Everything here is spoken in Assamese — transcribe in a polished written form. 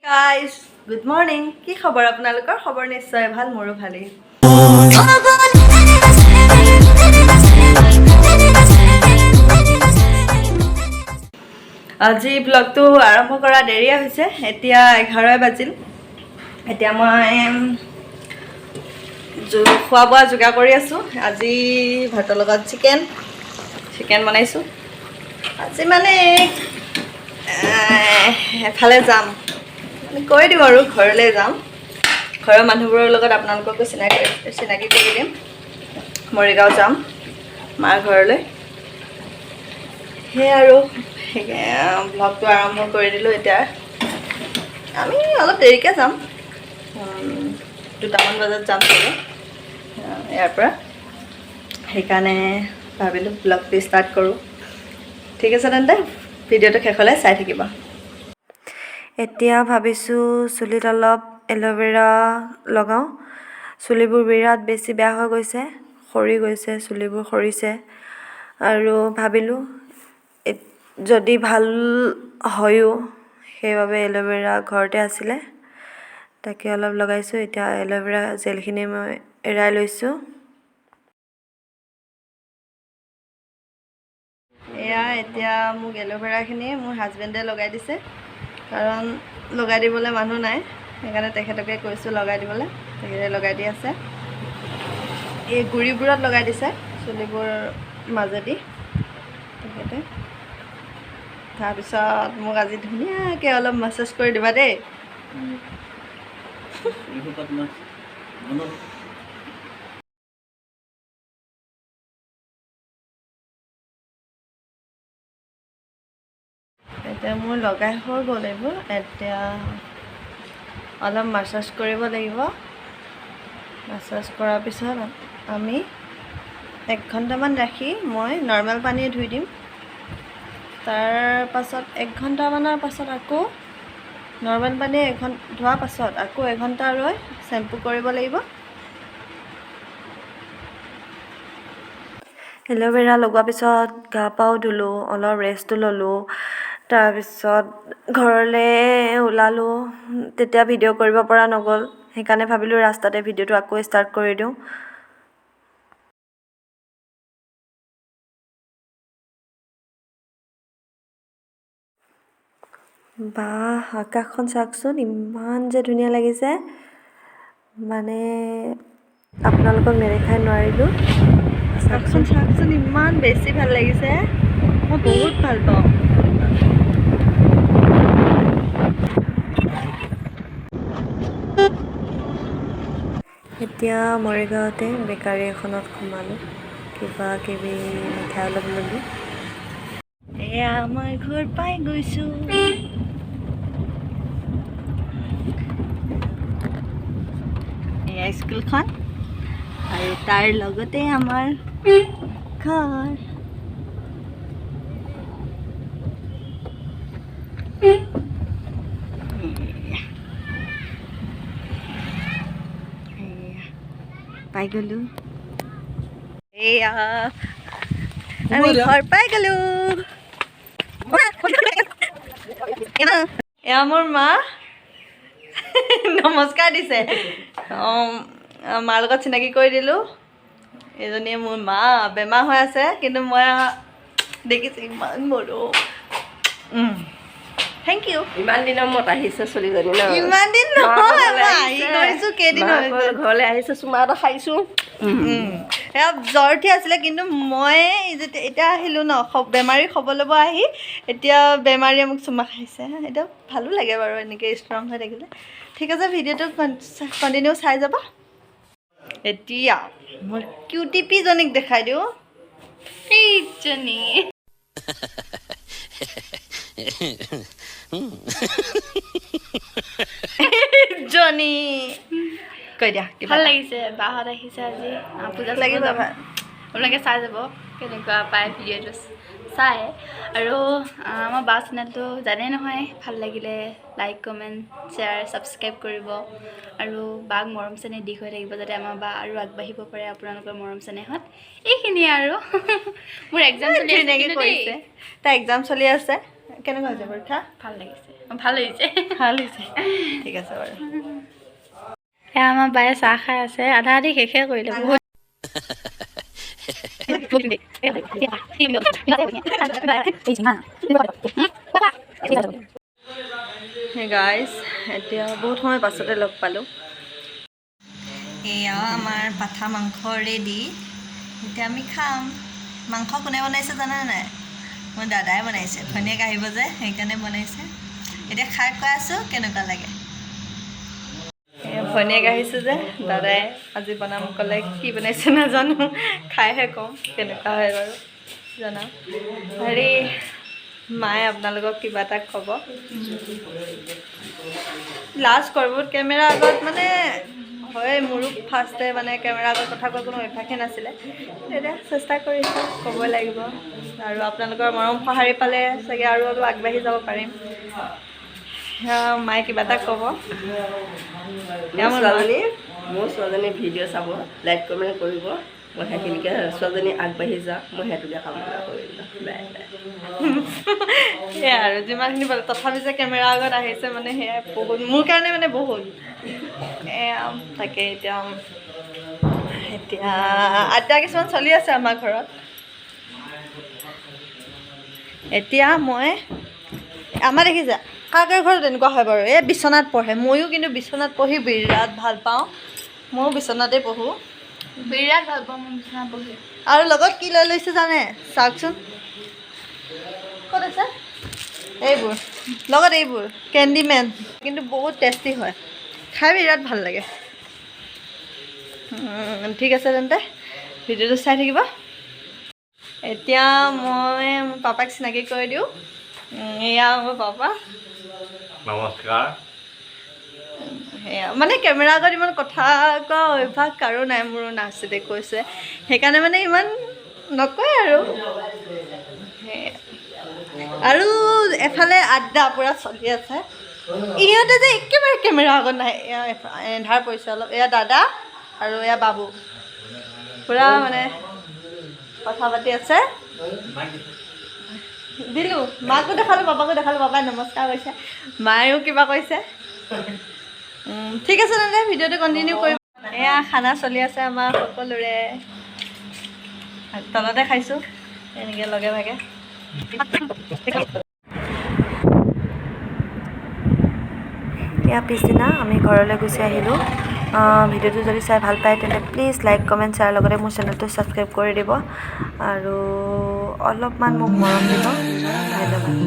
Guys, good morning. কি খবৰ আপোনালোকৰ? খবৰ নিশ্চয় ভাল, মোৰো ভালেই। আজি ব্লগটো আৰম্ভ কৰা দেৰিয়ে হৈছে। এতিয়া 11 বাজিল। এতিয়া মই খোৱা বোৱা যোগাৰ কৰি আছোঁ। আজি ভাতৰ লগত চিকেন চিকেন বনাইছোঁ। আজি মানে এফালে যাম, মানে কৈ দিওঁ আৰু, ঘৰলৈ যাম। ঘৰৰ মানুহবোৰৰ লগত আপোনালোককো চিনাকি চিনাকি কৰি দিম। মৰিগাঁও যাম মাৰ ঘৰলৈ। সেয়াই আৰু ব্লগটো আৰম্ভ কৰি দিলোঁ। এতিয়া আমি অলপ দেৰিকৈ যাম, 2টামান বজাত যাম চাগে ইয়াৰ পৰা। সেইকাৰণে ভাবিলোঁ ব্লগটো ষ্টাৰ্ট কৰোঁ। ঠিক আছে তেন্তে, ভিডিঅ'টো শেষলৈ চাই থাকিব। এতিয়া ভাবিছোঁ চুলিত অলপ এল'ভেৰা লগাওঁ। চুলিবোৰ বিৰাট বেছি বেয়া হৈ গৈছে, সৰি গৈছে, চুলিবোৰ সৰিছে। আৰু ভাবিলোঁ যদি ভাল হয়ো, সেইবাবে এল'ভেৰা ঘৰতে আছিলে, তাকে অলপ লগাইছোঁ। এতিয়া এল'ভেৰা জেলখিনি মই এৰাই লৈছোঁ। এয়া এতিয়া মোক এল'ভেৰাখিনি মোৰ হাজবেণ্ডে লগাই দিছে, কাৰণ লগাই দিবলৈ মানুহ নাই। সেইকাৰণে তেখেতকে কৈছোঁ লগাই দিবলৈ। তেখেতে লগাই দি আছে। এই গুৰিবোৰত লগাই দিছে, চুলিবোৰ মাজেদি তেখেতে। তাৰপিছত মোক আজি ধুনীয়াকৈ অলপ মাছাজ কৰি দিবা দেই। এতিয়া মোৰ লগাই হৈ গ'ল এইবোৰ। এতিয়া অলপ মাছাজ কৰিব লাগিব। মাছাজ কৰাৰ পিছত আমি এক ঘণ্টামান ৰাখি মই নৰ্মেল পানীয়ে ধুই দিম। তাৰ পাছত এক ঘণ্টামানৰ পাছত আকৌ নৰ্মেল পানীয়ে ধোৱাৰ পাছত আকৌ এঘণ্টা ৰৈ চেম্পু কৰিব লাগিব। এল'ভেৰা লগোৱাৰ পিছত গা পাও ধুলোঁ, অলপ ৰেষ্টো ল'লোঁ। তাৰপিছত ঘৰলৈ ওলালোঁ। তেতিয়া ভিডিঅ' কৰিব পৰা নগ'ল, সেইকাৰণে ভাবিলোঁ ৰাস্তাতে ভিডিঅ'টো আকৌ ষ্টাৰ্ট কৰি দিওঁ। বাহ, আকাশখন চাওকচোন, ইমান যে ধুনীয়া লাগিছে, মানে আপোনালোকক নেদেখাই নোৱাৰিলোঁ। চাওকচোন চাওকচোন, ইমান বেছি ভাল লাগিছে। মই বহুত ভাল পাওঁ। এতিয়া মৰিগাঁৱতে বেকাৰী এখনত সোমালোঁ, কিবা কিবি মিঠাই অলপ ল'লোঁ। এয়া আমাৰ ঘৰ পাই গৈছোঁ। এয়া স্কুলখন আৰু তাৰ লগতে আমাৰ ঘৰ। এয়া। এয়া, পাই গ'লো। এয়া আমি ঘৰ পাই গ'লো। এয়া মোৰ মা, নমস্কাৰ দিছে। অঁ, মাৰ লগত চিনাকি কৰি দিলোঁ। এজনীয়ে মোৰ মা, বেমাৰ হৈ আছে, কিন্তু মই দেখিছোঁ ইমান মৰম। Thank U. ইমান দিনৰ মূৰত আহিছে ছোৱালীজনী ন? ইমান দিন নহয়, মই আহি গৈছোঁ কেইদিন হৈছে। ঘৰলৈ আহিছে, চুমা এটা খাইছোঁ। এয়া জ্বৰ উঠি আছিলে, কিন্তু মই যেতিয়া এতিয়া আহিলোঁ ন, বেমাৰী খবৰ ল'ব আহি এতিয়া বেমাৰীয়ে মোক চুমা খাইছে। এতিয়া ভালো লাগে বাৰু এনেকৈ ষ্ট্ৰং হৈ থাকিলে। ঠিক আছে, ভিডিঅ'টো কণ্টিনিউ চাই যাব। এতিয়া মোৰ কিউটি পিজনীক দেখাই দিওঁ। এইজনী। জনী, কৈ দিয়া কিবা ভাল এটা। লাগিছে, বাহঁত আহিছে আজি। পূজা চাব লাগিব যাম। ভাল। আপোনালোকে চাই যাব কেনেকুৱা পায় ভিডিঅ'টো চাই। আৰু আমাৰ বা চেনেলটো জানেই নহয়, ভাল লাগিলে লাইক, কমেণ্ট, শ্বেয়াৰ, ছাবস্ক্ৰাইব কৰিব আৰু বাক মৰম চেনেহ দি গৈ থাকিব, যাতে আমাৰ বা আৰু আগবাঢ়িব পাৰে আপোনালোকৰ মৰম চেনেহত। এইখিনিয়ে আৰু মোৰ এক্সাম চলি আছে ধুনীয়াকৈ কিন্তু দেই। কৰিছে। তাই এক্সাম চলি আছে। কেনেকুৱা হৈছে পৰীক্ষা? ভাল লাগিছে, ভাল হৈছে। ভাল হৈছে, ঠিক আছে বাৰু। এয়া আমাৰ বায়ে চাহ খাই আছে, আধা আধি শেষে কৰিলে বহুত। গাইজ, এতিয়া বহুত সময় পাছতে লগ পালোঁ। এয়া আমাৰ পাঠা মাংস ৰেডি, এতিয়া আমি খাম। মাংস কোনে বনাইছে জানা নাই? মোৰ দাদাই বনাইছে। ভনীয়েক আহিব যে, সেইকাৰণে বনাইছে। এতিয়া খাই কৈ আছোঁ কেনেকুৱা লাগে। ভনীয়েক আহিছে যে, দাদাই আজি বনাম ক'লে। কি বনাইছে নাজানো, খাইহে ক'ম কেনেকুৱা হয় বাৰু, জনাম। হেৰি, মায়ে আপোনালোকক কিবা এটা ক'ব। লাজ কৰিব কেমেৰা আগত মানে হয় মোৰো ফাৰ্ষ্টে মানে কেমেৰা আগত কথা কোৱা কোনো অভ্যাসেই নাছিলে। এতিয়া চেষ্টা কৰিছোঁ, ক'ব লাগিব। আৰু আপোনালোকৰ মৰম সঁহাৰি পালে চাগে আৰু অলপ আগবাঢ়ি যাব পাৰিম। সেয়া মায়ে কিবা এটা ক'ব। এয়া মোৰ মোৰ মা। ছোৱালীজনী, মোৰ ছোৱালীজনী ভিডিঅ' চাব, লাইক, কমেণ্ট কৰিব। মই সেইখিনিকে, ছোৱালীজনী আগবাঢ়ি যাওক, মই সেইটোকে কামনা কৰিলোঁ। Bye bye. সেয়াই আৰু যিমানখিনি পালোঁ। তথাপি যে কেমেৰা আগত আহিছে মানে সেয়াই বহুত মোৰ কাৰণে, মানে বহুত। এয়া তাকে এতিয়া এতিয়া আড্ডা কিছুমান চলি আছে আমাৰ ঘৰত। এতিয়া মই আমাৰ দেখিছে, কাৰ কাৰ ঘৰত এনেকুৱা হয় বাৰু, এই বিচনাত পঢ়ে। ময়ো কিন্তু বিচনাত পঢ়ি বিৰাট ভাল পাওঁ। ময়ো বিচনাতে পঢ়োঁ। বিৰাট ভাল পাওঁ মই বিচনাত বহি। আৰু লগত কি লৈ লৈছে জানে? চাওকচোন, ক'ত আছে এইবোৰ। লগত এইবোৰ কেণ্ডিমেন, কিন্তু বহুত টেষ্টি হয়, খাই বিৰাট ভাল লাগে। ঠিক আছে তেন্তে, ভিডিঅ'টো চাই থাকিব। এতিয়া মই মোৰ পাপাক চিনাকি কৰি দিওঁ। এয়া মোৰ পাপা। নমস্কাৰ। সেয়া মানে কেমেৰা আগত ইমান কথা কোৱা অভ্যাস কাৰো নাই, মোৰো নাছিলে কৈছে, সেইকাৰণে মানে ইমান নকয় আৰু। সেয়া আৰু এফালে আড্ডা পূৰা চলি আছে। ইহঁতে যে একেবাৰে কেমেৰা আগত নাই। এয়া এন্ধাৰ পৰিছে অলপ। এয়া দাদা আৰু এয়া বাবু, পূৰা মানে কথা পাতি আছে। দিলোঁ, মাকো দেখালোঁ, পাপাকো দেখালোঁ। পাপাই নমস্কাৰ কৈছে, মায়েও কিবা কৈছে। ঠিক আছে তেন্তে, ভিডিঅ'টো কণ্টিনিউ কৰিব। এয়া খানা চলি আছে আমাৰ সকলোৰে। তলতে খাইছোঁ এনেকৈ লগে ভাগে। ইয়াৰ পিছদিনা আমি ঘৰলৈ গুচি আহিলোঁ। ভিডিঅ'টো যদি চাই ভাল পায়, তেন্তে প্লিজ লাইক, কমেণ্ট, শ্বেয়াৰ, লগতে মোৰ চেনেলটো ছাবস্ক্ৰাইব কৰি দিব আৰু অলপমান মোক মৰম দিব। ধন্যবাদ।